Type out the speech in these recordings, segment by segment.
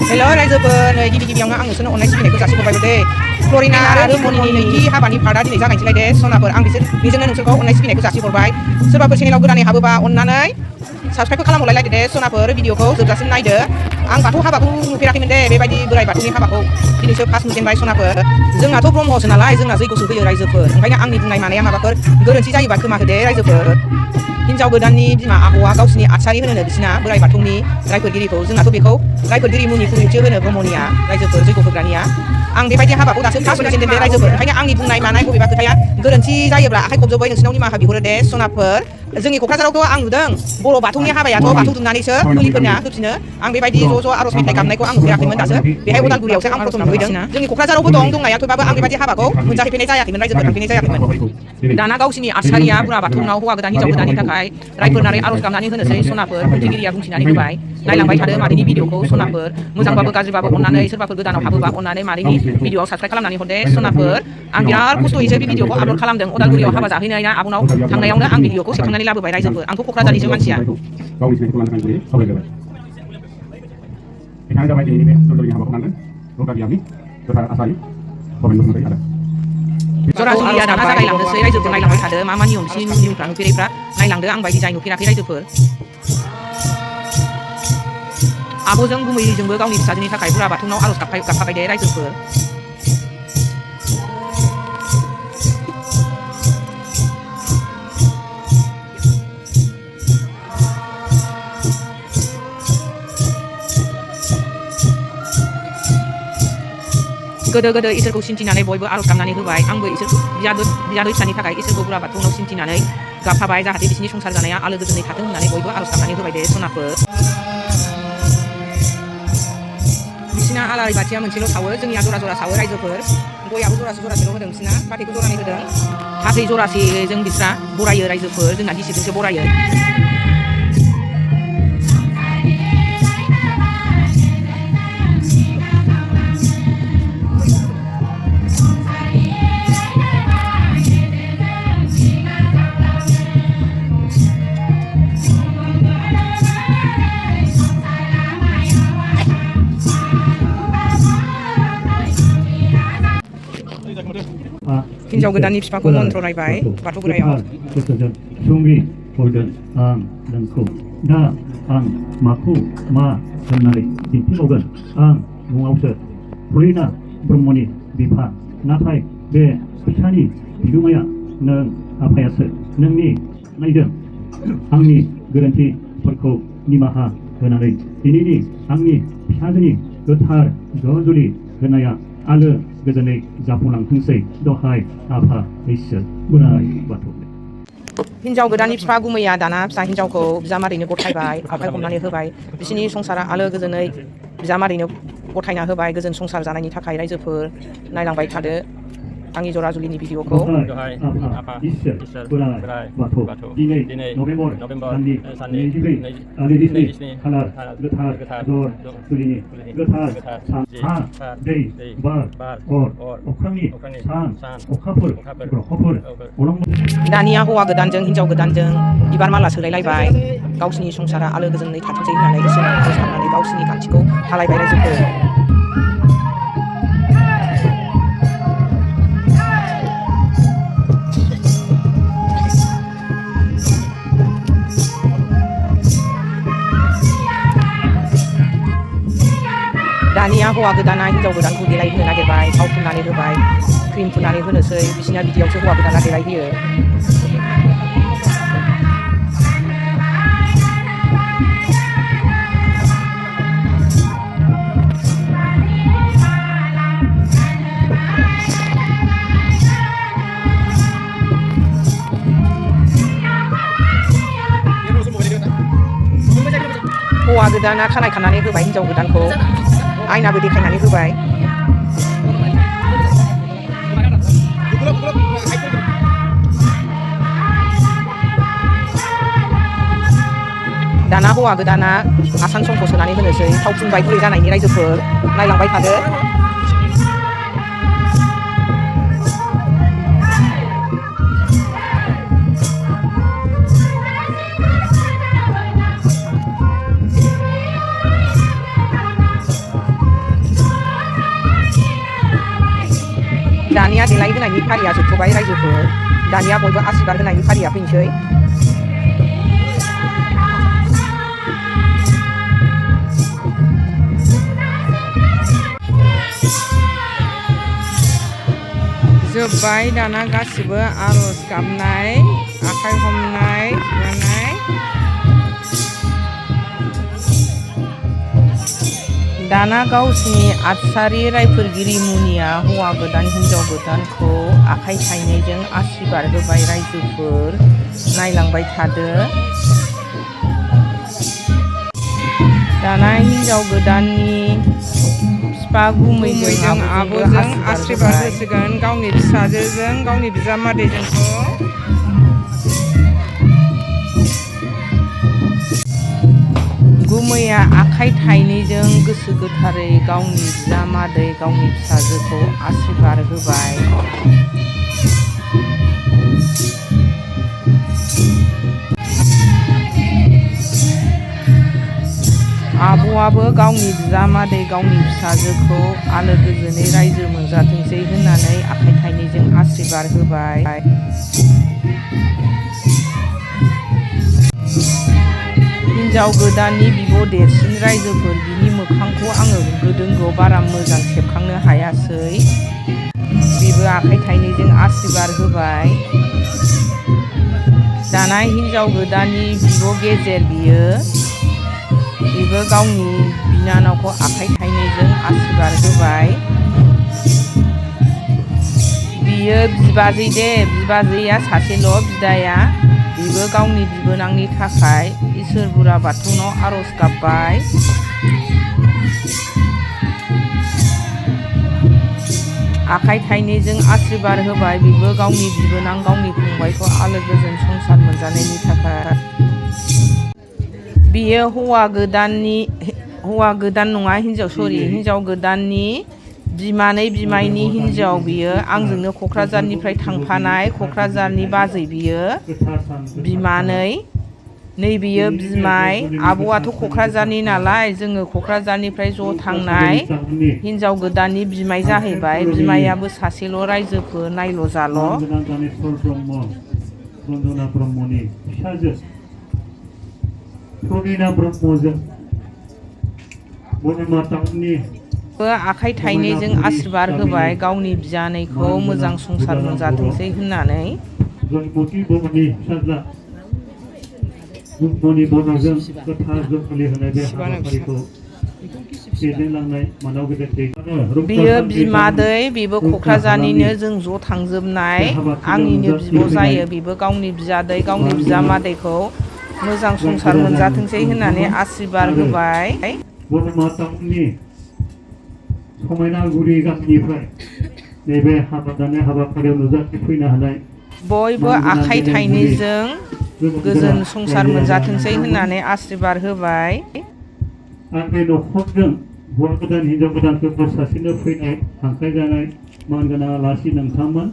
Hello रायजोफोर नै गिबि-गिबियावनो आं नोंसोरनो अननाय सिबिनायखौ जासिहरबाय दे फ्लरिना आरो गुनमनि नैथि हाबानि पार्टआ दिनै जागायनोसैलाय दे सनाफोर आं बेजोंनो नोंसोरखौ अननाय सिबिनायखौ जासिहरबाय सोरबाफोर चेनेलाव गोदानै हाबोबा अननानै साबस्क्राइब खालामहरलायदो दे सनाफोर भिडिअखौ जोबजासिम नायदो आं बाथौ हाबाखौ नुफेराखैमोन दे बेबायदि बोराइ बाथौनि हाबाखौ दिनैसो फार्स्ट नुजेनबाय सनाफोर जोंनाथ' ब्रह्मसो नालाय जोंना जैग'सो होयो रायजोफोर ओंखायनो आंनि बुंनाय मानाया माबाफोर गोरोन्थि जायोबा खोमा होदे रायजोफोर हिन्जाव गोदाननि बिमा आबौआ गावसिनि आसारि होनो बिसिना बोराइ बाथौनि रायफोरगिरिखौ जोंनाथ' बेखौ रायफोरगिरि मुनि पुरहितसो होनो ब्रह्मनिया रायजोफोर जैग' होग्रानिया आं बेबायदि हाबाखौ दासो फार्स्ट नुजेनदों दे रायजोफोर ओंखायनो आंनि बुंनाय मानाय बबेबा खोथाया गोरोन्थि जायोब्ला आखाइ खबजोबै नोंसिनाव निमाहा बिहरो दे सनाफोर जोंनि क'क्राझारावथ' आं नुदों बर' बाथौनि हाबायाथ' बाथौ दुमनानैसो बोलिफोरना होफिनो आं बेबायदि ज' आर'ज मेथाइ गाबनायखौ आं नुफेराखैमोन दासो बेहाय उदालगुरियावसो आं प्रथम नुहैदों जोंनि क'क्राझारावबो दंनाया थेवबाबो आं बेबायदि हाबाखौ मोनजाहैफेरनाय जायाखैमोन रायजोफोर थांफेरनाय जायाखैमोन दाना गावसिनि आसारिया बुरा बाथौनाव हौवा गोदान हिन्जाव गोदाननि थाखाय रायफोरनानै आर'ज गाबनानै होनोसै सनाफोर बुंथिगिरिया बुंथिनानै होबाय नायलांबाय थादो मादैनि भिडिअखौ सनाफोर मोजांबाबो गाज्रिबाबो अननानै सोरबाफोर गोदानाव हाबोबा अननानै मादैनि भिडिअआव साबस्क्राइब खालामनानै हरदे सनाफोर आं बिराद खस्थ'यैसो बे भिडिअखौ आपल'ड खालामदों उदालगुरियाव हाबा जाहैनाया आब'नाव थांनायावनो आं भिडिअखौ सेबखांनानै लाबोबाय रायजोफोर आंथ' क'क्राझारनिसो मानसिया जरा जुलिया दाना जागायलांनोसै रायजोफोर नायलांबाय थादो मा मा नियम बिसिनि नियमफ्रा नुफेरैफ्रा नायलांदो आं बायदि जाय नुफेराखै रायजोफोर आब'जों गुमैजोंबो गावनि फिसाजोनि थाखाय बुरा बाथौनाव आर'ज गाबफाबाय दे रायजोफोर गोदो इसोरखौ सिन्थिनानै बयबो आर'ज गाबनानै होबाय आंबो इसोरखौ बियादै फिसानि थाखाय इसोरखौ बुरा बाथौनाव सिन्थिनानै गाबफाबाय जाहाथे बिसिनि संसार जानाया आलो गोजोनै थाथों होननानै बयबो आर'ज गाबनानै होबाय दे सनाफोर बिसिना आलारि बाथिया मोनसेल' सावो जोंनिया जरा सावो रायजोफोर गयाबो जरासेल' होदों बिसिना फाथैखौ जरानै होदों फाथै जरासेजों बिस्रा बरायो रायजोफोर जोंना गिसिबजोंसो बरायो हिन्जाव गोदाननि बिफाखौ मन्त्र रायबाय बाथौ बोराइयाव सुंग्रि हरदों आं नोंखौ दा आं माखौ मा होननानै दिन्थिबावगोन आं मुङावसो फ्लरिना ब्रह्मनि बिफा नाथाय बे फिसानि बिगोमाया नों आफायासो नोंनि नायदों आंनि गोरोन्थिफोरखौ निमाहा होनानै दिनैनि आंनि फिसाजोनि गोथार जुलि होनाया आलो गोजोनै जाफुंलांथोंसै दहाय आफा इसोर बोराइ बाथौ हिन्जाव गोदाननि बिफा गुमैया दाना फिसा हिन्जावखौ बिजामादैनो गथायबाय आखाइ हमनानै होबाय बिसिनि संसारा आलो गोजोनै बिजामादैनो गथायना होबाय गोजोन संसार जानायनि थाखाय रायजोफोर नायलांबाय थादो आंनि जरा जुलिनि भिडिअखौ दिनै नभेम्बर दाननि 22 खालार गोथार जुलिनि गोथार सान हा दै बार अर अख्रांनि सान अखाफोर ग्रहफोर दानिया हौवा गोदानजों हिन्जाव गोदानजों बिबार माला सोलायलायबाय गावसिनि संसारा आलो गोजोनै थाथोंसै होननानै इसोरनाव साननानै गावसिनि खान्थिखौ खालायबाय रायजोफोर दानिया हौवा गोदाना हिन्जाव गोदानखौ देलायहोनो नागिरबाय थाव फुननानै होबाय क्रिम फुननानै होनोसै बिसिना बिदियावसो हौवा गोदाना देलायहोयो हौवा गोदाना खानाय खानानै होबाय हिन्जाव गोदानखौ आयनाबो देखायनानै होबाय दाना हौवा गोदाना आसान संखौ सोनानै होनोसै थाव फुनबाय बुरै जानायनि रायजोफोर नायलांबाय थादो दानिया देलाय होनायनि फारिया जोबथ'बाय रायजोफोर दानिया बयबो आशीर्बाद होनायनि फारिया फैनोसै जोब्बाय दाना गासिबो आर'ज गाबनाय आखाइ हमनाय मानाय दाना गावसिनि आतसारि रायफोरगिरि मुनिया हौवा गोदान हिनजाव गोदानखौ आखाइ थाइनैजों आशीर्बाद होबाय रायजोफोर नायलांबाय थादो दाना हिनजाव गोदाननि बिफा गुमैजों आब'जों आशीर्बाद होसिगोन गावनि फिसाजोजों गावनि बिजामादैजोंखौ गुमैया आखाइ थाइनैजों गोसो गोथारै गावनि बिजामादै गावनि फिसाजोखौ आशीर्बाद होबाय आब'आबो गावनि बिजामादै गावनि फिसाजोखौ आलो गोजोनै रायजो मोनजाथोंसै होननानै आखाइ थाइनैजों आशीर्बाद होबाय हिनजाव गोदाननि बिब' देरसिन रायजोफोर बिनि मोखांखौ आङो गोदोंगोआव बारा मोजां सेबखांनो हायासै बेबो आखाइ थाइनैजों आशीर्बाद होबाय दाना हिनजाव गोदाननि बिब' गेजेर बेबो गावनि बिनानावखौ आखाइ थाइनैजों आशीर्बाद होबाय बियो बिबाजै दे बिबाजैया सासेल' बिदाया बेबो गावनि बिबोनांनि थाखाय इसोर बुरा बाथौनाव आर'ज गाबबाय आखाइ थाइनैजों आशीर्बाद होबाय बेबो गावनि बिबोनां गावनि फंबायखौ आलो गोजोन संसार मोनजानायनि थाखाय बियो हौवा गोदान नङा हिनजाव गोदाननि बिमानै बिमायनि हिनजाव बियो आंजोंनो क'क्राझारनिफ्राय थांफानाय क'क्राझारनि बाजै बियो बिमानै नैबेयो बिमाय आब'आथ' क'क्राझारनि नालाय जोङो क'क्राझारनिफ्राय ज' थांनाय हिनजाव गोदाननि बिमाय जाहैबाय बिमायाबो सासेल' रायजोफोर नायल' जाल' आखाइ थाइनैजों आशीर्बाद होबाय गावनि बियानैखौ मोजां संसार मोनजाथोंसै होननानै बियो बिमादै बेबो क'क्राझारनिनो जों ज' थांजोबनाय आंनिनो बिब' जायो बेबो गावनि बियादै गावनि बिजामादैखौ मोजां संसार मोनजाथोंसै होननानै आशीर्बाद होबाय समायनागुरि गामिनिफ्राय नैबे हाबा दानाय हाबाफारियाव नुजाथिफैनो हानाय बयबो आखाइ थाइनैजों गोजोन संसार मोनजाथोंसै होननानै आशीर्बाद होबाय आंनि न'खरजों हौवा गोदान हिनजाव गोदानखौ बोर सारस्रिनो फैनाय हांख्रायजानाय मानगोनां आलासि नोंथांमोन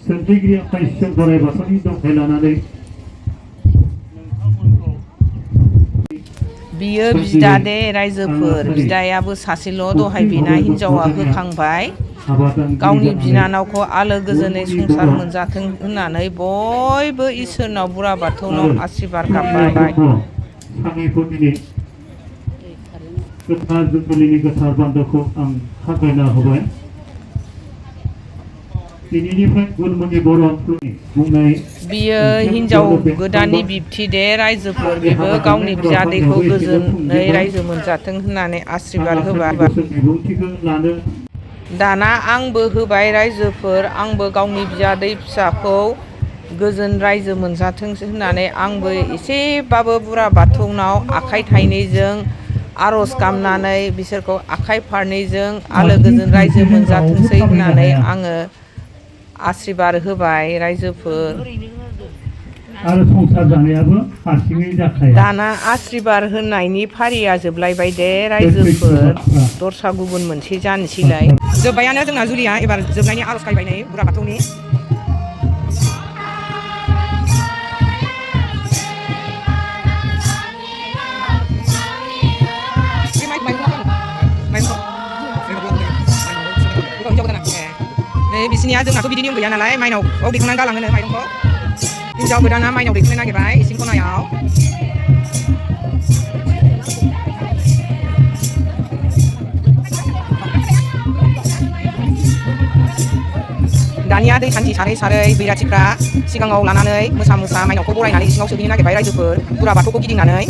सोरजिगिरि आफा इसोर बोराइ बाथौनि दंथाय लानानै बियो बिदा दे रायजोफोर बिदायाबो सासेल' दहाय बिना हिनजावा होखांबाय गावनि बिनानावखौ आलो गोजोनै संसार मोनजाथों होननानै बयबो इसोरनाव बुरा बाथौनाव आशीर्बाद गाबबाय गोथार जुबिलिनि गोथार बान्दोखौ आं खागायना होबाय दिनैनिफ्राय गुनमनि बर' बुंनाय बियो हिनजाव गोदाननि बिबथि दे रायजोफोर बेबो गावनि बियादैखौ गोजोनै रायजो मोनजाथों होननानै आशीर्बाद होबाय दाना आंबो होबाय रायजोफोर आंबो गावनि बियादै फिसाखौ गोजोन रायजो मोनजाथों होननानै आंबो एसेबाबो बुरा बाथौनाव आखाइ थाइनैजों आर'ज गाबनानै बिसोरखौ आखाइ फारनैजों आलो गोजोन रायजो मोनजाथोंसै होननानै आङो आशीर्बाद होबाय रायजोफोर आरो संसार जानायाबो हारसिङै जाखाया दाना आशीर्बाद होनायनि फारिया जोबलायबाय दे रायजोफोर दस्रा गुबुन मोनसे जानोसैलाय जोब्बायानो जोंना जुलिया एबार जोबनायनि आर'ज गायबाय नै बुरा बाथौनि बिसिनिया जोंनाथ' बिदि नियम गैया नालाय माइनाव दैखांनानै गालाङोनो माइरंखौ हिन्जाव गोदाना माइनाव दैखांनो नागिरबाय इसिं खनायाव दानिया दै सान्थि सारै सारै बैराथिफ्रा सिगाङाव लानानै मोसा मोसा माइनावखौ बरायनानै इसिङाव सोहैनो नागिरबाय रायजोफोर बुरा बाथौखौ गिदिंनानै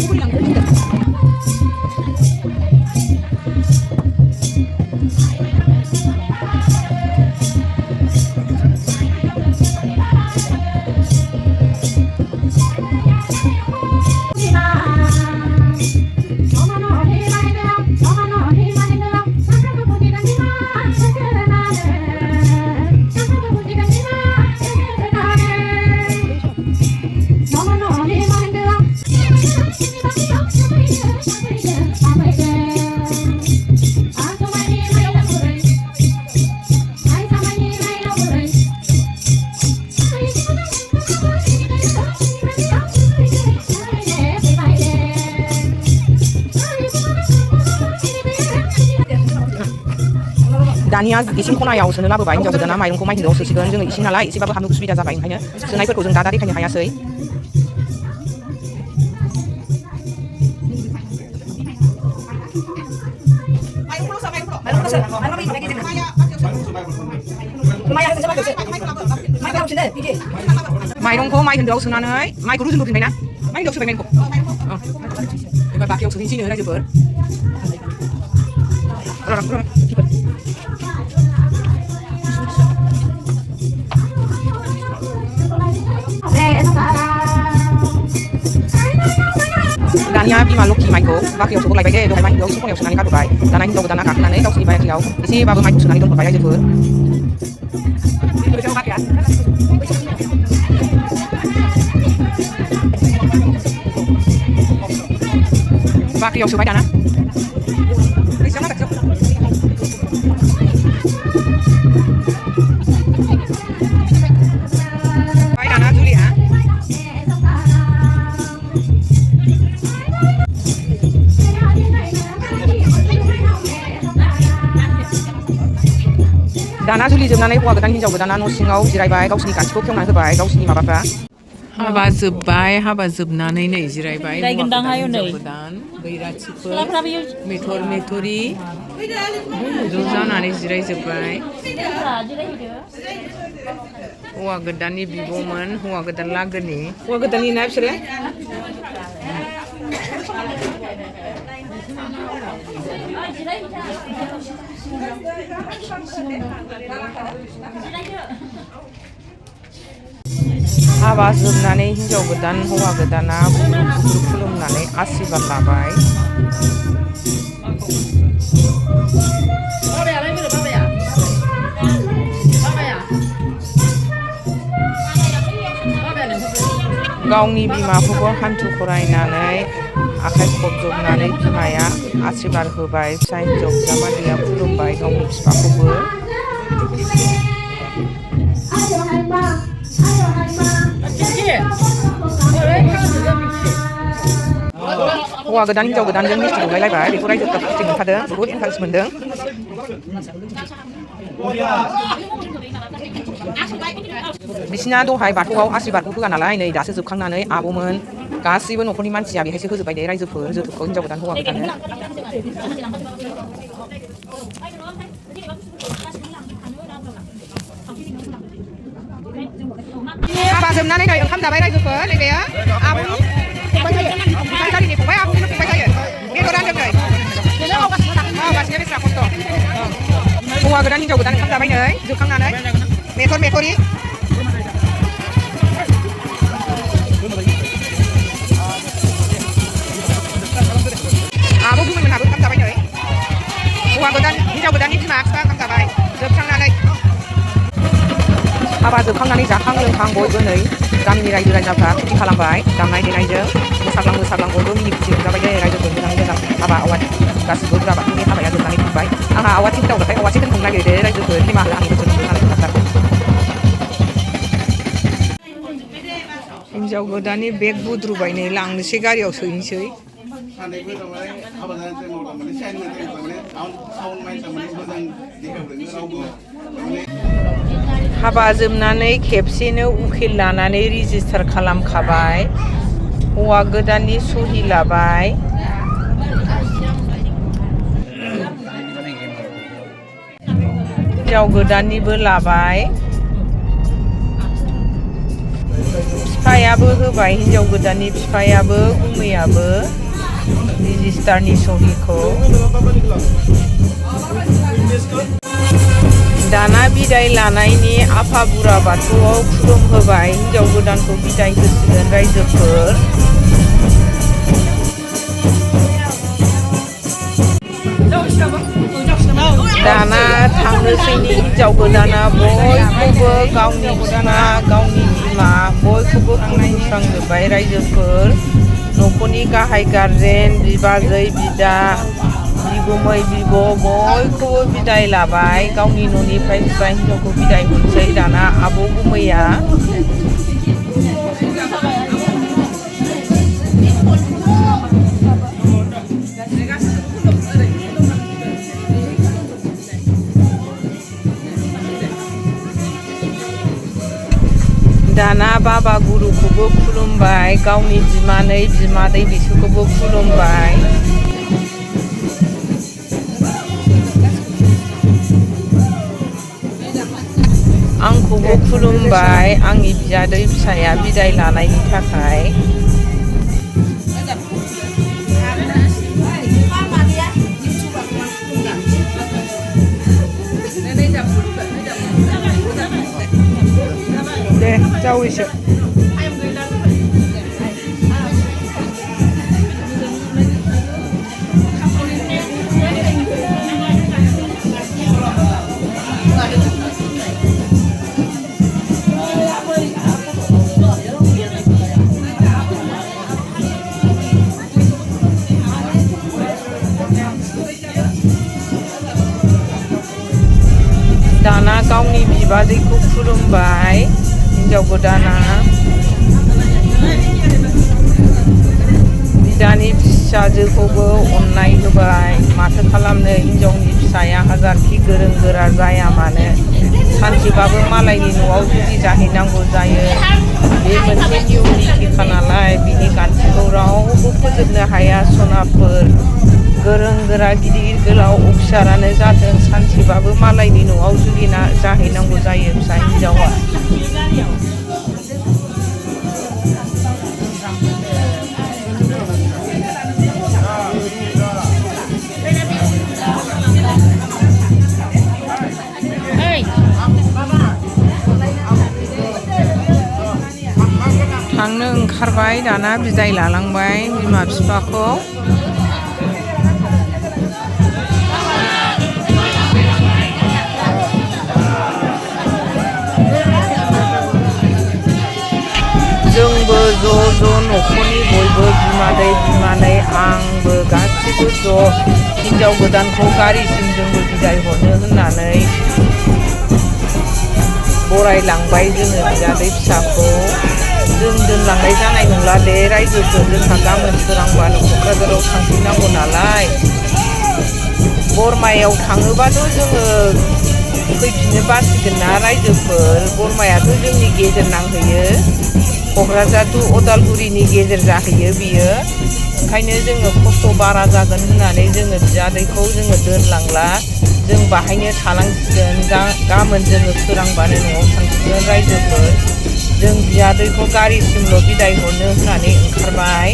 दानिया इसिं खनायाव सोनो लाबोबाय हिन्जाव गोदाना माइरंखौ माइ हिन्दोआव सोसिगोन जोङो इसिं नालाय एसेबाबो हाबनो उसुबिदा जाबाय ओंखायनो सोनायफोरखौ जों दा देखायनो हायासै माइरंखौ माइ हिन्दोआव सोनानै माइखौ रुजुन होफिनबायना माइ हिन्दोआव सोबाय माइरंखौ एबार बाख्रियाव सोहैनोसैनो रायजोफोर दानिया बिमा लक्ष्मी माइखौ बाख्रियाव सोहरलायबाय दे दहाय माइ हिन्दोआव इसिं खनायाव सोनानै गारबोबाय दाना हिन्जाव गोदाना गाखोनानै गावसिनि बाख्रियाव एसेबाबो माइखौ सोनानै दोनहरबाय रायजोफोर बाख्रियाव सोबाय दाना दाना जुलिया दाना जुलि जोबनानै हौवा गोदान हिन्जाव गोदाना न' सिङाव जिरायबाय गावसिनि गान्थिखौ खेवनानै होबाय गावसिनि माबाफ्रा हाबा जोबनानै नै जिरायबाय हिन्जाव गोदान बैराथिफोर मेथर मेथरि ज' जानानै जिरायजोब्बाय हौवा गोदाननि बिब'मोन हौवा गोदान लागोनि हौवा गोदाननि ना बिसोरो हाबा जोबनानै हिन्जाव गोदान हौवा गोदाना खुलुमनानै आशीर्बाद लाबाय गावनि बिमाखौबो हान्थु खरायनानै आखाइ खबजबनानै बिमाया आशीर्बाद होबाय फिसा हिन्जाव बिजामादैया खुलुमबाय गावनि बिफाखौबो हौवा गोदान हिन्जाव गोदानजों मिस्थि दौलायलायबाय बेखौ रायजोफ्रा खुसि मोनखादों बहुद इन्टारेस्ट मोनदों बिसिना दहाय बाथौआव आशीर्बादखौ होआ नालाय नै दासो जोबखांनानै आब'मोन गासैबो न'खरनि मानसिया बेहायसो होजोब्बाय दे रायजोफोर जोथोबखौ हिन्जाव गोदान हौवा गोदाननो हाबा जोबनानै नै ओंखाम जाबाय रायजोफोर नैबेयो आब'नि फंबाय फंबाय आब'निनो फंबाय जायो बेदर रानदों नै गासिनो बेसेबां खस्थ' हौवा गोदान हिन्जाव गोदान ओंखाम जाबाय नै जोबखांनानै मेथर मेथरि आब' गुमैमोनहाबो ओंखाम जाबाय नै हौवा गोदान हिन्जाव गोदाननि बिमा बिफा ओंखाम जाबाय जोबखांनानै हाबा जोबखांनानै जाखां लोंखां बयबो नै गामिनि रायजो राजाफ्रा खुसि खालामबाय दामनाय देनायजों मोसाग्लां बयबो मिनि खुसि रंजाबाय दे रायजोफोर मोजाङै मोजां हाबा आवाथि गासिबो बुरा बाथौनि हाबाया जोबनानै फैबाय आंहा आवाथि हिन्जावबाथाय आवाथि दोनथ'नो नागिरदो रायजोफोर निमाहा हो आंनि गोसो मोनदों हिन्जाव गोदाननि बेग बुद्रुबाय नै लांनोसै गारियाव सोहैनोसै सानैबो थारमाने हाबा जानाय टाइमाव थारमाने साइन होनाय थारमाने साउन्ड माइन्ड थारमाने मोजां देखायहरदों रावबो माने हाबा जोबनानै खेबसेनो उखिल लानानै रेजिस्टार खालामखाबाय हौवा गोदाननि सहि लाबाय हिनजाव गोदाननिबो लाबाय बिफायाबो होबाय हिनजाव गोदाननि बिफायाबो गुमैयाबो रेजिस्टारनि सहिखौ दाना बिदाय लानायनि आफा बुरा बाथौआव खुलुम होबाय हिनजाव गोदानखौ बिदाय होसिगोन रायजोफोर दाना थांनोसैनि हिनजाव गोदाना बयखौबो गावनि बिमा गावनि बिमा बयखौबो खुलुमस्रांजोब्बाय रायजोफोर न'खरनि गाहाय गारजेन बिबाजै बिदा बिगुमै बिब' बयखौबो बिदाय लाबाय गावनि न'निफ्राय हिनजावखौ बिदाय हरसै दाना आब' गुमैया दाना बाबा गुरुखौबो खुलुमबाय गावनि बिमानै बिमादै बिसोरखौबो खुलुमबाय आंखौबो खुलुमबाय आंनि बियादै फिसाया बिदाय लानायनि थाखाय दे जावैसो दाना गावनि बिबाजैखौ खुलुमबाय हिनजाव गोदाना बिदानि फिसाजोखौबो अननाय होबाय माथो खालामनो हिनजावनि फिसाया हाजारखि गोरों गोरा जाया मानो सानसेबाबो मालायनि न'आव जुलि जाहैनांगौ जायो बे मोनसे नियम निथिखा नालाय बिनि गान्थिखौ रावबो फोजोबनो हाया सनाफोर गोरों गोरा गिदिर गोलाव अफिसारानो जाथों सानसेबाबो मालायनि न'आव जुलि जाहैनांगौ जायो फिसा हिनजावा थांनो ओंखारबाय दाना बिदाय लालांबाय बिमा बिफाखौ जोंबो ज' न'खरनि बयबो बिमादै बिमानै आंबो गासिबो ज' हिनजाव गोदानखौ गारिसिम जोंबो बिदाय हरनो होननानै बरायलांबाय जोङो बियादै फिसाखौ जों दोनलांनाय जानाय नंला दे रायजोफोर जोंहा गाबोन सोरांबानो क'क्राझाराव थांफिननांगौ नालाय बरमायाव थाङोबाथ' जोङो फैफिननो बासिगोन ना रायजोफोर बरमायाथ' जोंनि गेजेर नांहैयो क'क्राझार टु उदालगुरिनि गेजेर जाहैयो बियो ओंखायनो जोङो खस्थ' बारा जागोन होननानै जोङो बियादैखौ जोङो दोनलांला जों बाहायनो थालांसिगोन गाबोन जोङो सोरांबानो न'आव थांसिगोन रायजोफोर जों बियादैखौ गारिसिमल' बिदाय हरनो होननानै ओंखारबाय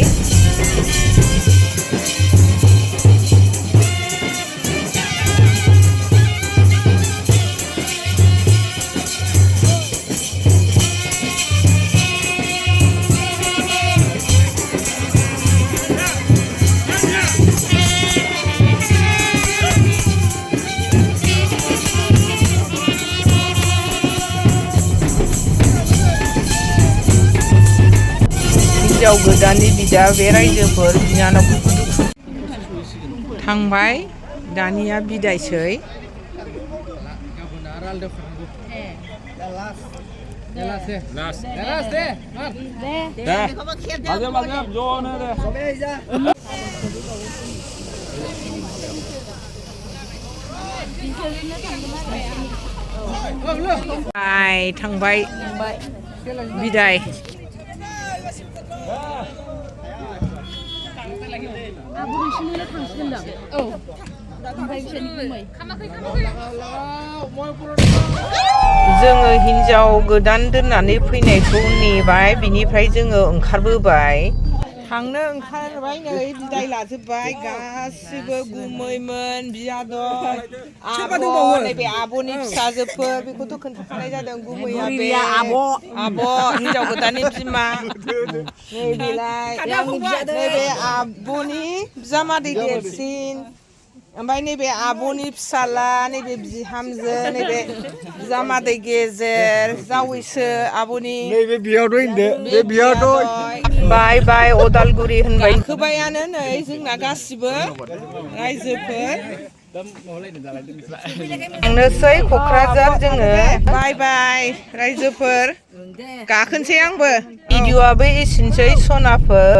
हिनजाव गोदाननि बिदा बे रायजोफोर बिनानावफोरखौ थांबाय दानिया बिदायसै Ai थांबाय बिदाय जोङो हिनजाव गोदान दोननानै फैनायखौ नेबाय बिनिफ्राय जोङो ओंखारबोबाय थांनो ओंखारबाय नै बिदाय लाजोबबाय गासिबो गुमैमोन बियादै आब' नैबे आब'नि फिसाजोफोर बेखौथ' खोन्थाखानाय जादों गुमैया बे आब' हिनजाव गोदाननि बिमा नैबेलाय नैबे आब'नि बिजामादै देरसिन ओमफ्राय नैबे आब'नि फिसाला नैबे बिहामजो नैबे बिजामादै गेजेर जावैसो आब'नि नैबे बियावदै होनदो बे बियावदै बाय बाय उदालगुरि होनबाय गाखोबायानो नै जोंना गासिबो रायजोफोर थांनोसै क'क्राझार जोङो बाय बाय रायजोफोर गाखोनोसै आंबो भिडिअ'आबो एसेनोसै सनाफोर